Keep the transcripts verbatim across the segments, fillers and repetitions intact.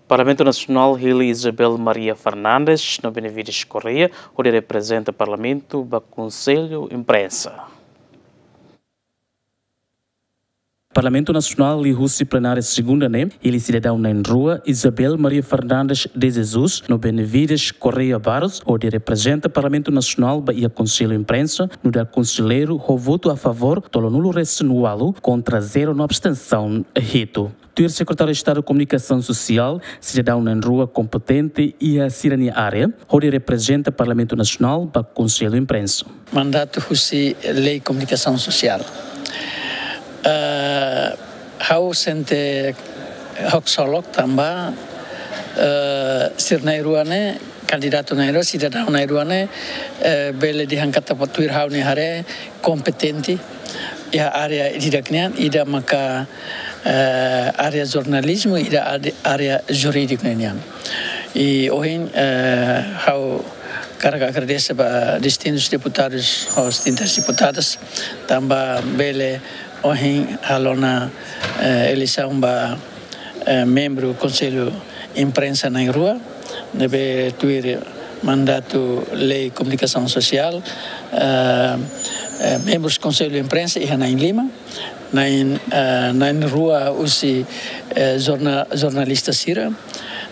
Parlamentu Nasionál hili Isabel Maria Fernandes no Benevides Correia, hodi reprezenta Parlamentu ba Konsellu Imprensa. Parlamentu Nasionál liuhusi plenária segunda ne'e, hili sidadaun na'in-rua, Isabel Maria Fernandes de Jesus no Benevides Correia Barros, hodi reprezenta Parlamentu Nasionál ba iha Konsellu Imprensa, nu'udar konselleiru ho votu a favór tolunulu-resin-ualu, kontra zero no abstensaun hitu. Tuir Sekretáriu Estadu Komunikasaun Sosiál, sidadaun na'in-rua kompetente iha sira-nia área, hodi reprezenta Parlamentu Nasionál ba Konsellu Imprensa. Mandatu husi Lei Komunikasaun Sosiál. Eh, ha'u sente haksolok tanba, eh, sira na'in-rua ne'e, kandidatu na'in-rua, sidadaun na'in-rua ne'e, eh, bele dehan katak tuir ha'u-nia haree kompetente iha área ida-idak nian, ida maka, eh, área jornalizmu, ida área, área jurídiku nian. I ohin, eh, ha'u hakarak agradese ba distintus deputadus ho distintas deputadas, tanba bele ohin halo ona, eh, eleisaun ba, eh, membru Konsellu Imprensa na'in-rua, ne'ebé tuir mandatu Lei Komunikasaun Sosiál, eh, eh, membrus Konsellu Imprensa iha na'in-lima, na'in, eh, na'in-rua husi, eh, jorna-, jornalista sira,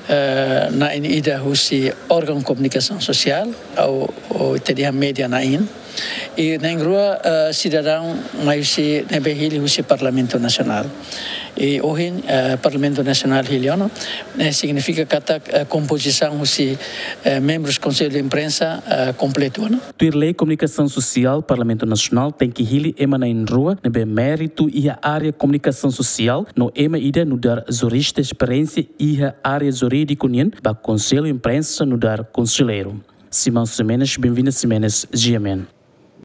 eh, na'in-ida husi órgaun komunikasaun sosiál, ou, ou ita dehan média na'in. I na'in-rua, eh, sidadaun mai husi ne'ebé hili husi Parlamentu Nasionál. I ohin, eh, Parlamentu Nasionál hili ona, ne'e signifika katak, eh, kompozisaun husi, eh, membrus Konsellu Imprensa, eh, kompletu ona. Tuir Lei Komunikasaun Sosiál, Parlamentu Nasionál tenke hili ema na'in-rua ne'ebé méritu iha área komunikasaun sosiál, no ema ida nu'udar jurista esperiénsia iha área jurídiku nian ba Konsellu Imprensa nu'udar konselleiru. Simão Ximenes, Benvinda Ximenes, G M N.